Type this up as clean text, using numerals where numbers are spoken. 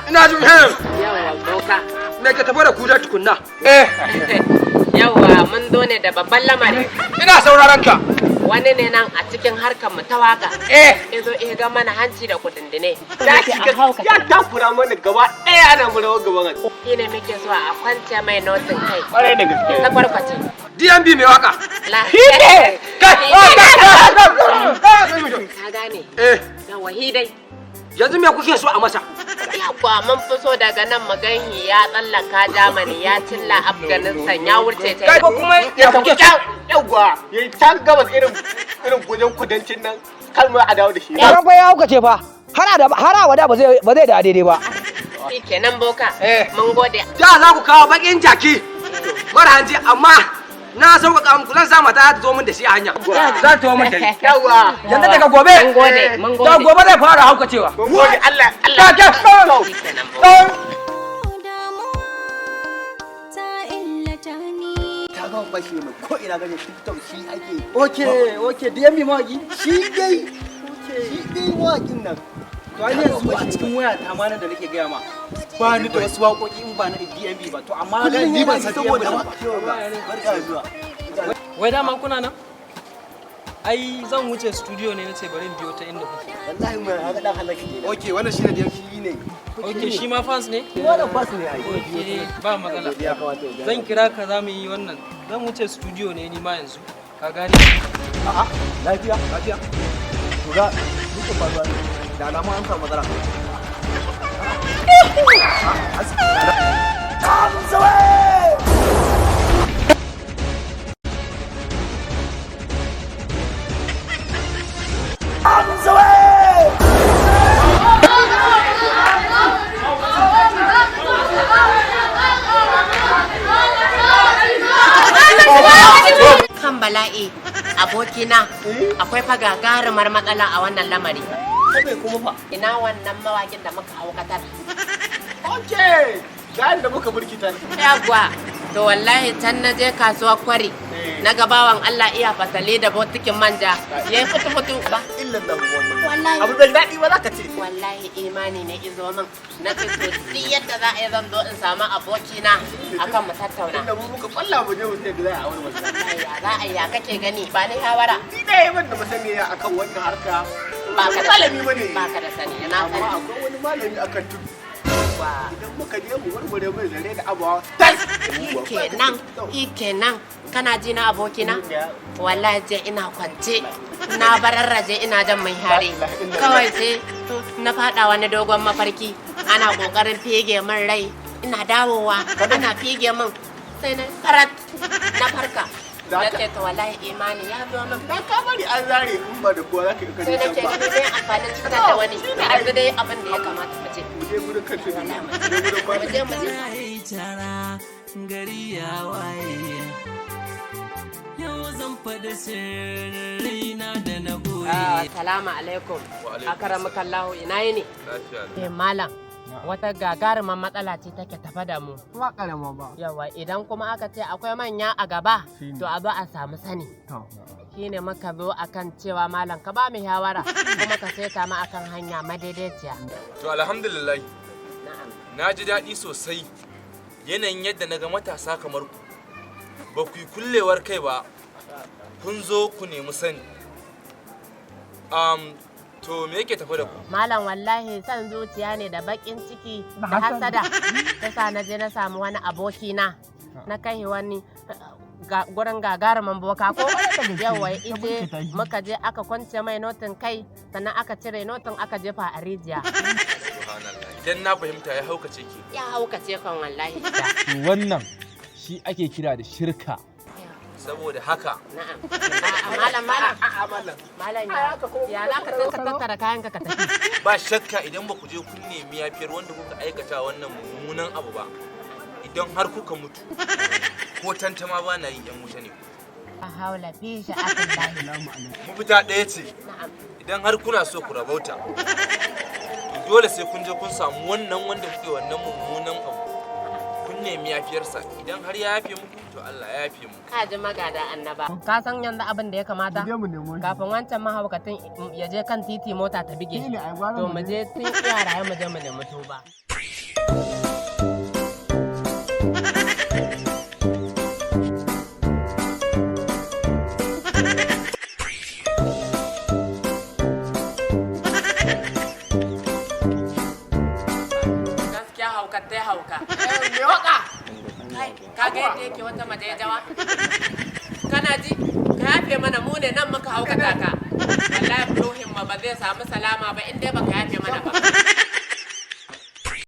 Ina jin hem. Yawwa boka. Me ke tafi da ku da tukunna? Eh. Yawwa, mun zo ne da babban lamari. Ina sauraron ka. Wani ne nan a cikin harkar mu ta waka. Eh. Izo iya ga mana hanci da kudindine. Ya shiga ya takura mana gaba ɗaya, ana mu rawar gaban hanci. Shi ne muke so a kwance mai notin kai. Kwarai da gaske. Ta kwarkwace. DMB mai waka. La. Kai. Ka gane. Eh. Yawwa, hi dai. Yanzu me kuke so a masa? Yawwa, mun fi so daga nan maganhi ya tsallaka Germany, ya cilla Afghanistan, ya wuce Kai China. ko kuma ya kuke so? Yawwa, ya yi can gabas, irin gujen kudancin nan, kalmar a dawo da shi. Karan fa ya haukace fa. Har abada ba zai da daidai ba. Shi kenan boka. Eh. Mun gode. Da za ku kawo bakin jaki mara hanji, amma na sauƙaƙa muku, zan sa mata ta zo min da shi a hanya. Za ta zo min da shi. Yawwa. Yanzu daga gobe. Mun gode, mun gode. Da gobe zai fara haukacewa. Mun gode Allah, Allah. Ta ke. Shi kenan boka. Damuwa ta illata ni. Ta gama bashe mai ko ina gane TikTok shi ake. Okay, DMB mawaki. Shi dai mawakin nan. To ai yanzu a cikin waya ta ma nan da nake gaya ma, ba ni da wasu waƙoƙi in ba na DMB ba. To amma ga Kullum ni ban yana san saboda DMB ba. Barka da zuwa. Wai dama kuna nan? Ai zan wuce studio ne, nace bari in biyo ta inda kuke. Wallahi mai haka dan halaki ne. Okay, wannan shine DMB. Shi ne. Okay, shi ma fans ne? Wannan fans ne ai. Okay, ba matsala. Ya kamata ya Zan kira ka, za mu yi wannan. Zan wuce studio ne ni ma yanzu. Ka gane? A'a, lafiya, lafiya. To ga duka faruwa ne. Da alama an samu matsala. Kan bala'i, abokina, akwai fa gagarumar matsala a wannan lamari. Kabe kuma fa. Ina wannan mawakin da muka haukatar? Okay. Gayan da muka burkita. Yawwa, to wallahi can na je kasuwar Kwari, na ga bawan Allah iya fasale da botikin manja ya yi fitu-fitu ba. Illan nan wannan. Wallahi. Abu bai daɗi ba za ka ce. Wallahi imani ne izo min, na ce to duk yadda za a yi zan zo in samu abokina akan mu tattauna. Inda mu muka kwalla mu je mu sai da za a aure wannan. Wallahi ya za a yi, ya kake gani? Ba ni shawara. Ni dai ban da masaniya akan wannan harka. Ba ka da malami bane. Ba ka da sani, na Amma sani. akwai wani malami akan tudu. Wa. Idan muka je mu warware mai zare da abawa. Tas! Kenan kenan, kana ji na abokina? Wallahi je ina kwance na bararraje, ina jan mai hare, kawai sai na fada wani dogon mafarki, ana kokarin fege min rai, ina dawowa ana fege min, sai na farat na farka, na ce to wallahi imani ya zo min. Da ka bari an zare, in ba da kowa za ka yi Sai kaje nake can ba. gani dai amfanin cutar da wani, yanzu dai abin da ya kamata mu ce Mu je gurin kan tudu. Mu je gurin mu malami. je, mu je. Tara gari ya waye, yau zan faɗi sirrina da na goye. Ah, salamu alaikum. Akaramukallahu, ina yini? Eh malam, wata gagarumar matsala ce take tafa da mu. Ba karama ba. Yawa, idan kuma aka ce akwai manya a gaba, to a zo a samu sani. Shine muka zo akan cewa malam ka ba mu shawara kuma ka saita mu akan hanya madaidaiciya. To alhamdulillah, Na'am. na ji daɗi sosai yanayin yadda na ga matasa kamar ku. Ba ku yi kullewar kai ba, kun zo ku nemi sani. To me yake tafi da ku? Malam, wallahi san zuciya ne da bakin ciki da hasada ta sa na je na samu wani abokina, na kai wani gurin gagarumin boka ko yawa ije, muka je aka kwance mai notin kai, sannan aka cire notin aka jefa a rijiya. Subhanallah. Idan na fahimta, ya haukace ki. Ya haukace kan wallahi. Wannan shi ake kira da shirka. Saboda haka, Na'am. A'a malam, malam. A'a malam. Malam, ya za ka ka tattara kayan ka ka tafi? Ba shakka idan ba ku je kun nemi yafiyar wanda kuka aikata wannan mummunan abu ba, idan har kuka mutu, ko tantama ba na yi, yan wuta ne. A haula fi sha'atin lahi. Mafita ɗaya ce. Na'am. Idan har kuna so ku rabauta, to dole sai kun je kun samu wannan wanda kuke wannan mummunan abu, kun nemi yafiyarsa. Idan har ya yafe muku, to Allah ya yafe muku. Ka ji magada annaba. Ka san yanzu abin da ya kamata? Je mu nemo shi. Kafin wancan mahaukatin ya je kan titi mota ta bige shi. Shi ne, ai gwara To mu mu je tun iya raye, mu je mu nemi tuba. hauka. Me waka? Kai, ka ga yadda yake wata majejawa? Kana ji? Ka yafe mana, mu ne nan muka haukata ka. Wallahi ruhin ma ba zai samu salama ba in dai baka yafe mana ba.